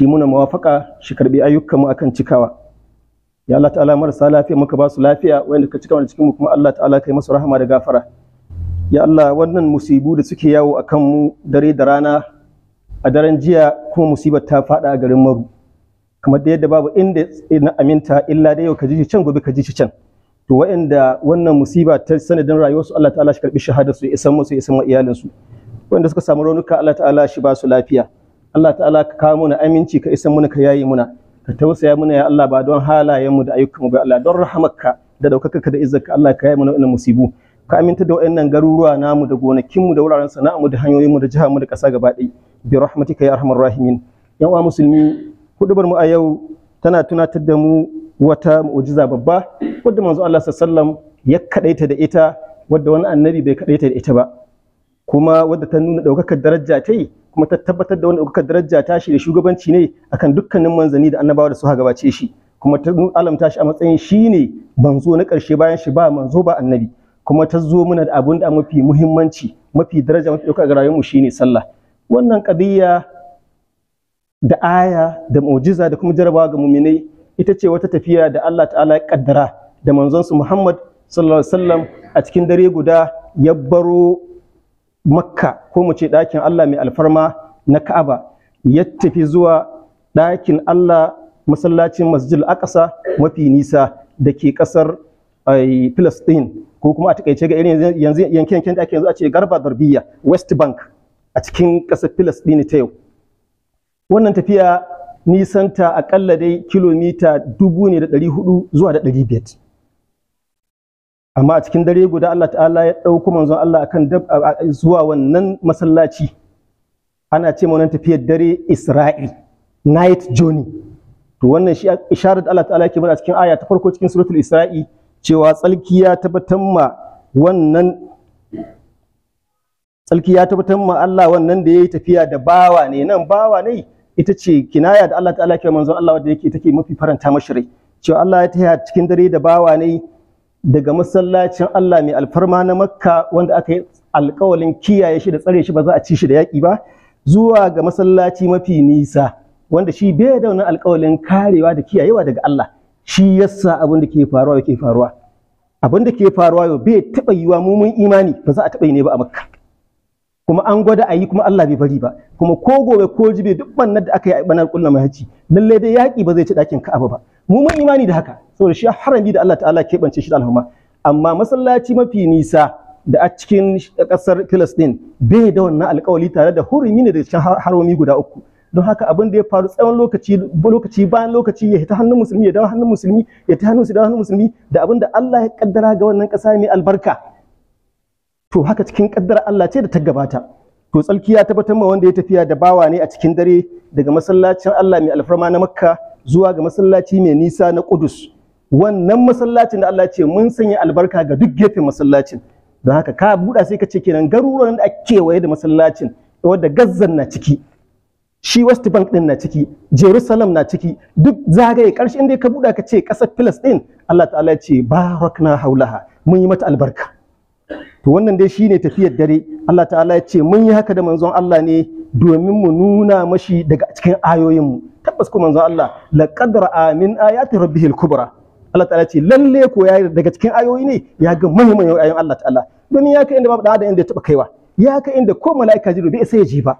Shi muna mawafaka, shi karbi ayyukan mu akan cikawa. Ya Allah ta'ala, marasa lafiya muka ba su lafiya, wanda ka cika wani cikin mu kuma Allah ta'ala kai masu rahama da gafara. Ya Allah, wannan musibu da suke yawo akan mu dare da rana, a daren jiya kuma musibar ta fada a garin Maru. Kamar da yadda babu inda na aminta illa dai yau ka ji shi can, gobe ka ji shi can. To waɗanda wannan musiba ta sanadin rayuwarsu, Allah ta'ala shi karbi shahada su, ya isan musu, ya isan wa iyalinsu. Wanda suka samu raunuka, Allah ta'ala shi ba su lafiya. Allah ta'ala ka kawo muna aminci, ka isan muna, ka yayi muna, ka tausaya muna ya Allah, ba don halayenmu da ayyukanmu ba Allah, don rahamarka da daukakarka da izzarka, Allah ka yayi muna wannan musibu, ka aminta da waɗannan garuruwa namu da gonakinmu da wuraren sana'armu da hanyoyinmu da jiharmu da ƙasa gaba ɗaya, bi rahmatika ya arhamar rahimin. Yan uwa musulmi, hudubar mu a yau tana tunatar da mu wata mu'jiza babba wadda manzo Allah sallallahu alaihi wasallam ya kadaita da ita, wadda wani annabi bai kadaita da ita ba, kuma wadda ta nuna ɗaukakar daraja ta yi, kuma ta tabbatar da wani ɗaukakar daraja ta shi da shugabanci ne akan dukkanin manzanni da annabawa da suka gabace shi, kuma ta alamta shi a matsayin shi ne manzo na ƙarshe, bayan shi ba manzo ba annabi. Kuma ta zo mana da abun da mafi muhimmanci, mafi daraja, mafi ɗaukaka ga rayuwarmu, shine sallah. Wannan ƙadiyya da aya da mu'jiza da kuma jarabawa ga muminai ita ce wata tafiya da Allah ta'ala ya kaddara da manzonsu Muhammad sallallahu alaihi wasallam a cikin dare guda ya baro Makka, ko mu ce ɗakin Allah mai alfarma na Ka'aba, ya tafi zuwa ɗakin Allah, masallacin Masjid Aqsa mafi nisa da ke ƙasar Palestine, ko kuma a takaice ga irin yanzu yanke-yanken da ake yanzu a ce Garba Darbiya, West Bank, a cikin ƙasar Palestine ta yau. Wannan tafiya nisanta akalla dai kilomita 1400 zuwa 500. Amma a cikin dare guda Allah ta'ala ya ɗauko manzon Allah akan zuwa wannan masallaci. Ana ce wannan tafiyar dare Isra'i, night journey. To wannan shi isharar da Allah ta'ala ke mana cikin aya ta farko cikin suratul Isra'i, cewa tsalki ya tabbatar ma wannan, tsalki ya tabbatar ma Allah wannan da yayi tafiya da bawa ne. Nan bawa ne ita ce kinaya da Allah ta'ala ke manzon Allah wanda yake take mafi faranta mashi rai, cewa Allah ya taya cikin dare da bawa ne daga masallacin Allah mai alfarma na Makka, wanda aka yi alƙawalin kiyaye shi da tsare shi, ba za a ci shi da yaƙi ba, zuwa ga masallaci mafi nisa wanda shi bai da wannan alƙawalin karewa da kiyayewa daga Allah. Shi yasa abin da ke faruwa yake faruwa. Abin da ke faruwa yau bai taɓa yiwa mu mun imani ba za a taɓa yi ne ba a Makka. Kuma an gwada a yi, kuma Allah bai bari ba. Kuma ko gobe ko jibe, duk bannar da aka yi a banar kullu mahaci, lallai dai yaƙi ba zai ci ɗakin Ka'aba ba. Mu mun imani da haka, saboda shi harami da Allah ta'ala keɓance shi da alhurma. Amma masallaci mafi nisa da a cikin ƙasar Filistin bai da wannan alƙawali, tare da hurumi ne daga cikin haromi guda uku. Don haka abin da ya faru tsawon lokaci, lokaci bayan lokaci, ya ta hannun musulmi ya dawo hannun musulmi, ya ta hannun su dawo hannun musulmi, da abin da Allah ya kaddara ga wannan ƙasa mai albarka, to haka cikin kaddara Allah ce da ta gabata. To tsalki ya tabbatar ma wanda ya tafiya da bawa ne a cikin dare daga masallacin Allah mai alfarma na Makka zuwa ga masallaci mai nisa na Qudus, wannan masallacin da Allah ce mun sanya albarka ga duk gefen masallacin. Don haka ka buɗa sai ka ce kenan garuruwan da ake kewaye da masallacin, wadda Gazzan na ciki, shi West Bank din na ciki, Jerusalem na ciki, duk zagaye ƙarshe inda ka buɗa ka ce ƙasar Palestine, Allah ta'ala ya ce barakna haulaha, mun yi mata albarka. To wannan dai shine tafiyar dare. Allah ta'ala ya ce mun yi haka da manzon Allah ne domin mu nuna mashi daga cikin ayoyin mu. Tabbas ko manzon Allah laqad ra'a min ayati rabbihil kubra. Allah ta'ala ce lalle ko ya daga cikin ayoyi ne ya ga manyan manyan ayoyin Allah ta'ala, domin ya kai inda babu da inda ya taba kaiwa, ya kai inda ko mala'ika jibril bai sai ya je ba.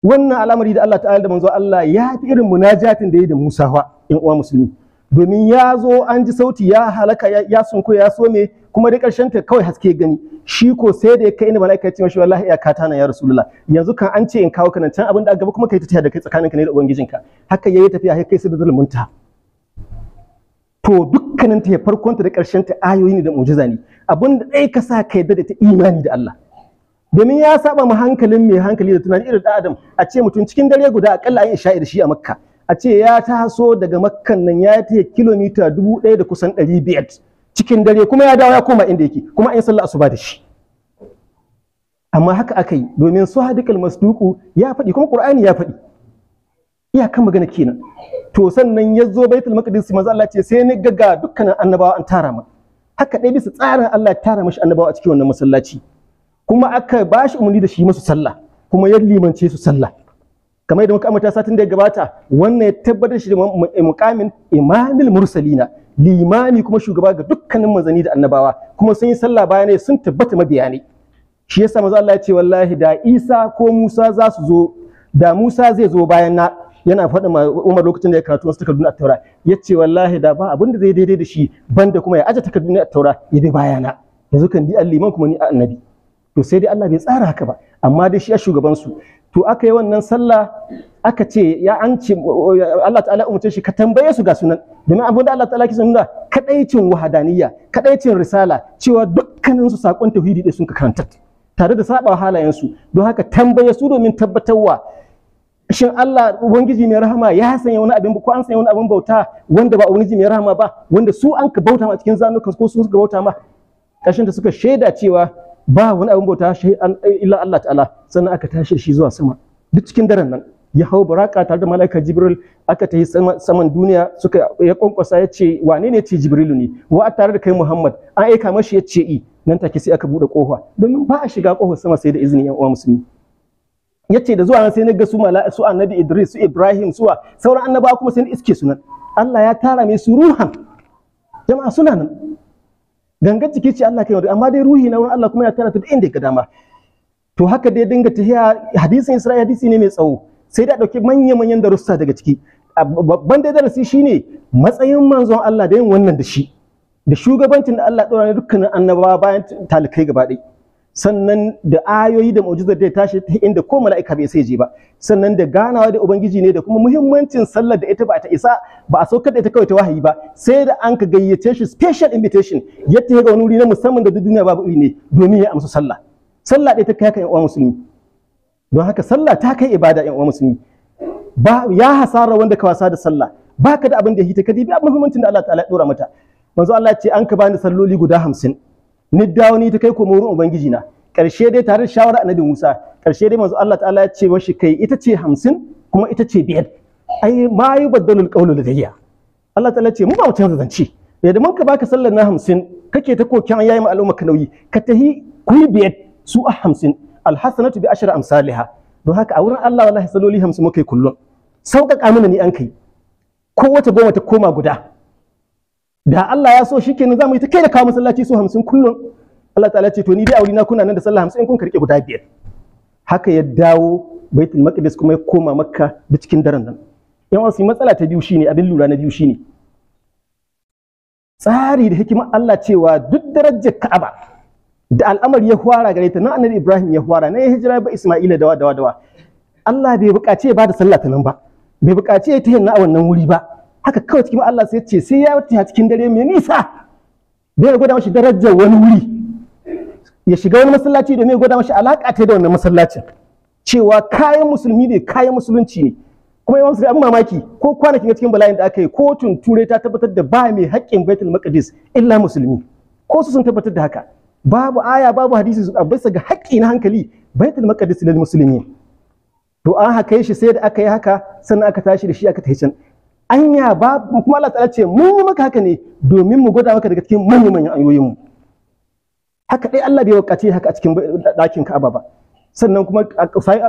Wannan al'amari da Allah ta'ala da manzon Allah ya fi irin munajatin da ya da Musa fa, in uwa musulmi, domin ya zo an ji sauti, ya halaka, ya sunko, ya some, kuma da ƙarshen ta kawai haske gani. Shi ko sai da ya kai inda mala'ika ya ce mashi wallahi ya kata na ya rasulullah, yanzu kan an ce in kawo ka nan can abin da gaba kuma kai ta tafiya da kai tsakaninka ne da ubangijinka. Haka yayi tafiya har kai sai da zulmunta. To dukkanin ta farkon ta da ƙarshen ta ayoyi ne da mu'jiza ne. Abin da ɗaya ka sa ka yadda da ta imani da Allah, domin ya saba ma hankalin mai hankali da tunani irin ɗan adam a ce mutum cikin dare guda akalla an isha'i da shi a Makka, a ce ya taso daga Makkan nan ya tafi kilomita 1000 da kusan 500 cikin dare, kuma ya dawo ya koma inda yake, kuma an yi sallah asuba da shi. Amma haka aka yi, domin sadiqal masduqu ya faɗi, kuma Qur'ani ya faɗi, iyakan magana kenan. To sannan ya zo Baitul Maqdis, manzo Allah ce sai ni ga dukkanin annabawa an tara ma. Haka dai bisa tsarin Allah ya tara mashi annabawa a cikin wannan masallaci, kuma aka ba shi umarni da shi masu sallah, kuma ya limance su sallah. Kamar yadda muka ambata satin da ya gabata, wannan ya tabbatar shi da muqamin imamil mursalina, limami kuma shugaba ga dukkanin manzanni da annabawa, kuma sun yi sallah bayan ne sun tabbata mabiya ne. Shi yasa manzo Allah ya ce wallahi da Isa ko Musa za su zo, da Musa zai zo bayan na, yana faɗin ma Umar lokacin da ya karatu wasu takardun at-Taura, yace wallahi da ba abin da zai daidai da shi banda kuma ya aje takardun at-Taura ya bi bayana, yanzu kan ni liman kuma ni annabi. To sai dai Allah bai tsara haka ba, amma dai shi a shugaban su. To aka yi wannan sallah, aka ce ya an ce Allah ta'ala umarce shi ka tambaye su ga sunan, domin abin da Allah ta'ala ke nuna kadaicin wahadaniyya, kadaicin risala, cewa dukkanin su sakon tauhidi ɗaya sun ka karanta tare da saba halayen su. Don haka tambaye su domin tabbatarwa shin Allah ubangiji mai rahama ya sanya wani abin ko an sanya wani abin bauta wanda ba ubangiji mai rahama ba, wanda su an ka bauta ma cikin zanukan ko sun suka bauta ma. Ƙarshen da suka shaida cewa ba wani abin bauta illa Allah ta'ala. Sannan aka tashi shi zuwa sama duk cikin daren nan, ya hau baraka tare da mala'ika Jibril, aka tafi saman duniya, suka ya kwankwasa ya ce wane ne? Ce Jibrilu ne. Wa tare da kai Muhammad? An aika mashi ya ce i. Nan take sai aka bude kofa, domin ba a shiga kofar sama sai da izinin yan uwa musulmi. Yace da zuwa nan sai na ga su mala'ika, su annabi Idris, su Ibrahim, su sauran annabawa, kuma sai na iske su nan. Allah ya tara mai su ruhan, jama'a suna nan, gangar jiki ce Allah kai, amma dai ruhi na wurin Allah kuma ya tara ta duk inda ya ga dama. To haka dai dinga tahiya. Hadisin Isra'i hadisi ne mai tsawo, sai da dauki manya-manyan darussa daga ciki. Babban dai darasi shine matsayin manzon Allah da yin wannan da shi, da shugabancin da Allah ɗora ne dukkanin annabawa bayan talikai gaba ɗaya. Sannan da ayoyi da mu'jizar da ya tashi ta inda ko mala'ika bai sai je ba. Sannan da ganawa da ubangiji ne, da kuma muhimmancin sallar da ita ba ta isa ba a saukar da ita kawai ta wahayi ba, sai da an ka gayyace shi special invitation, ya tafi ga wani wuri na musamman da duk duniya babu iri ne domin ya amsa sallah. Sallah ɗaya ta kai haka yan uwa musulmi. Don haka sallah ta kai ibada yan uwa musulmi. Ba ya hasara wanda ka wasa da sallah, baka da abin da ya hita ka dibi muhimmancin da Allah ta'ala ya dora mata. Manzo Allah ya ce an ka bani salloli guda 50, ni dawo ni ta kai komo wurin ubangiji na. Karshe dai tare da shawara annabi Musa, karshe dai manzo Allah ta'ala ya ce mashi kai ita ce 50 kuma ita ce 5. Ai ma yubaddalul qawlu ladayya. Allah ta'ala ce mu ba mu canza zance. Yadda mun ka baka sallar na 50 kake ta kokin yayi ma al'umma ka nauyi, ka tahi kuyi 5 su a 50, alhasanatu bi ashri amsalha. Don haka a wurin Allah wallahi salloli 50 muka yi kullum. Sauƙaƙa mana ni an kai. Kowace goma ta koma guda. Da Allah ya so shikenan zamu yi ta kai da kawo masallaci su 50 kullum. Allah ta'ala ce to ni dai aurina kuna nan da sallah 50 kun karke guda 5. Haka ya dawo Baitul Maqdis kuma ya koma Makka da cikin daren nan. Yan wasu matsala ta biyu shine abin lura na biyu shine tsari da hikimar Allah cewa duk darajar Ka'aba da al'amari ya fara gare ta nan annabi Ibrahim ya fara nan ya hijira ba Isma'ila dawa dawa dawa. Allah bai buƙaci ya bada sallah ta nan ba, bai buƙaci ya tahin na a wannan wuri ba. Haka kawai cikin Allah sai ce sai ya wuce cikin dare mai nisa bai ya gwada mashi darajar wani wuri, ya shiga wani masallaci domin ya gwada mashi alaƙa ta da wannan masallacin, cewa kayan musulmi ne, kayan musulunci ne. Kuma yawan sai an mamaki ko kwanakin cikin bala'in da aka yi, kotun turai ta tabbatar da ba mai haƙƙin Baitul Maqdis illa musulmi. Ko su sun tabbatar da haka, babu aya babu hadisi a bisa ga haƙƙi na hankali Baitul Maqdis lil muslimin. To an haka shi sai da aka yi haka sannan aka tashi da shi aka tafi can. Anya ba kuma Allah ta'ala ce mun yi maka haka ne domin mu gwada maka daga cikin manyan manyan ayoyin mu. Haka dai Allah bai wakace haka a cikin ɗakin Ka'aba ba. Sannan kuma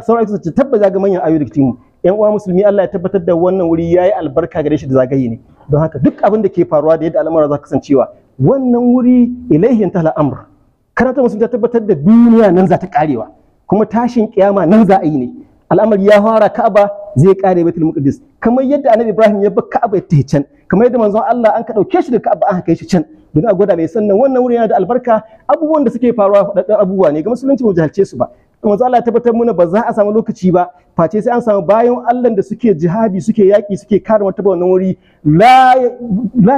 sauran su tabbata ga manyan ayoyi daga cikin mu. Yan uwa musulmi, Allah ya tabbatar da wannan wuri yayi albarka gare shi da zagaye ne. Don haka duk abin da ke faruwa da yadda al'amura za kasancewa, wannan wuri ilaihin tahla amr. Karatu musulmi ta tabbatar da duniya nan za ta karewa, kuma tashin kiyama nan za a yi ne. Al'amari ya fara Ka'aba zai kare Baitul Maqdis, kamar yadda Annabi Ibrahim ya bar Ka'aba ya tafi can, kamar yadda manzon Allah an ka dauke shi da Ka'aba an kai shi can don a gwada mai. Sannan wannan wuri yana da albarka, abubuwan da suke faruwa faɗaɗɗen abubuwa ne ga musulunci mu jahilce su ba. Manzon Allah ya tabbatar muna ba za a samu lokaci ba face sai an samu bayan Allah da suke jihadi, suke yaƙi, suke kare martaba wannan wuri. La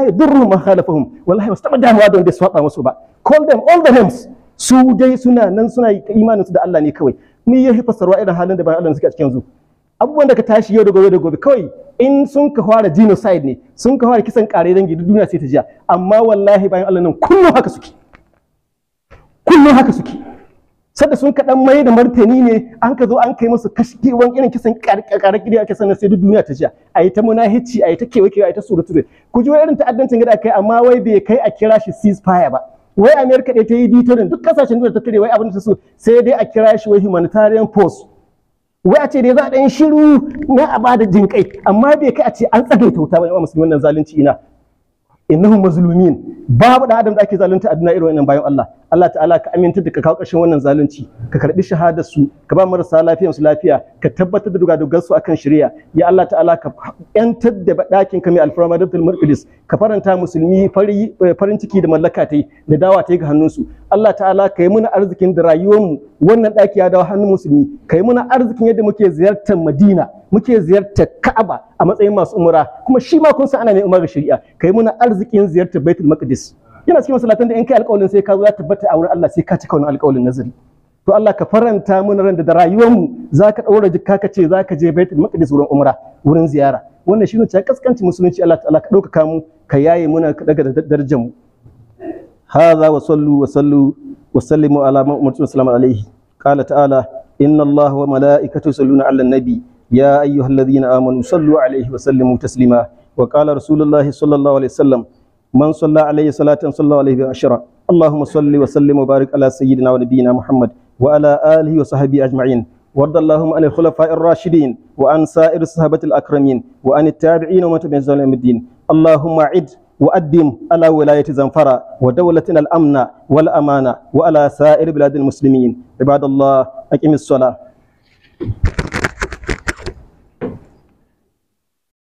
yadurru man khalafahum, wallahi ba su taɓa damuwa da wanda ya saba musu ba. Call them all the names, su dai suna nan suna imanin su da Allah ne kawai. Mun yi fassarwa irin halin da bayan Allah suke a cikin yanzu. Abubuwan da ka tashi yau da gobe da gobe kawai in sun ka fara genocide ne, sun ka fara kisan kare dangi, duk duniya sai ta jiya. Amma wallahi bayan Allah nan kullum haka suke, kullum haka suke. Sadda sun kaɗan mai da martani ne an ka zo an kai musu kashewan irin kisan kare kire ake sannan sai duk duniya ta jiya. A yi ta munahici, a yi ta kewa kewa, a yi ta surutu. Ku ji wai irin ta'addancin gada kai, amma wai bai kai a kira shi ceasefire ba. Wai America ɗaya ta yi bitorin duk kasashen duniya ta tare wai abin da ta so sai dai a kira shi wai humanitarian force. Wai a ce dai za a ɗan shiru na a bada jinƙai, amma bai kai a ce an tsagaita wuta ba. Musulmi, wannan zalunci ina, innahum mazlumin. Babu dan adam da ake zalunta a duniya irin wannan bayan Allah. Allah ta'ala ka aminta da ka kawo ƙarshen wannan zalunci, ka karbi shahadar su, ka ba marasa lafiyan su lafiya, ka tabbatar da dugadugar su akan shari'a. Ya Allah ta'ala, ka yantar da dakin ka mai alfarma da Maqdis, ka faranta musulmi farin ciki da mallaka ta da dawa ta ga hannunsu. Allah ta'ala, ka yi muna arzikin da rayuwar mu wannan daki ya dawo hannun musulmi, ka yi muna arzikin yadda muke ziyartar Madina, muke ziyartar Ka'aba a matsayin masu umra, kuma shi ma kun san ana mai umar shari'a. Ka yi muna arzikin ziyartar Baitul Maqdis. Yana cikin masallatan da in kai alƙawalin sai ka zo ya tabbata a wurin Allah, sai ka cika wannan alƙawalin nazari. To Allah, ka faranta mana ran da rayuwar mu zaka daura jikka ka ce zaka je Baitul Maqdis wurin umra, wurin ziyara. Wannan shine cewa kaskanci musulunci. Allah ta'ala, ka ɗaukaka mu, ka yaye muna, ka daga darajar mu. Hadha wa sallu wa sallu wa sallimu ala man umirtu sallam alaihi. Qala ta'ala: inna Allah wa mala'ikatahu yusalluna 'alan nabi ya ayyuhalladhina amanu sallu alaihi wa sallimu taslima. Wa qala rasulullahi sallallahu alaihi wasallam: من صلى عليه صلاة صلى عليه بعشرة. اللهم صل وسلم وبارك على سيدنا ونبينا محمد وعلى آله وصحبه أجمعين، وارض اللهم عن الخلفاء الراشدين وعن سائر الصحابة الأكرمين وعن التابعين ومن تبعهم إلى الدين. اللهم أعد وأدم على ولاية زنفرة ودولتنا الأمن والأمانة وعلى سائر بلاد المسلمين. عباد الله، أقم الصلاة.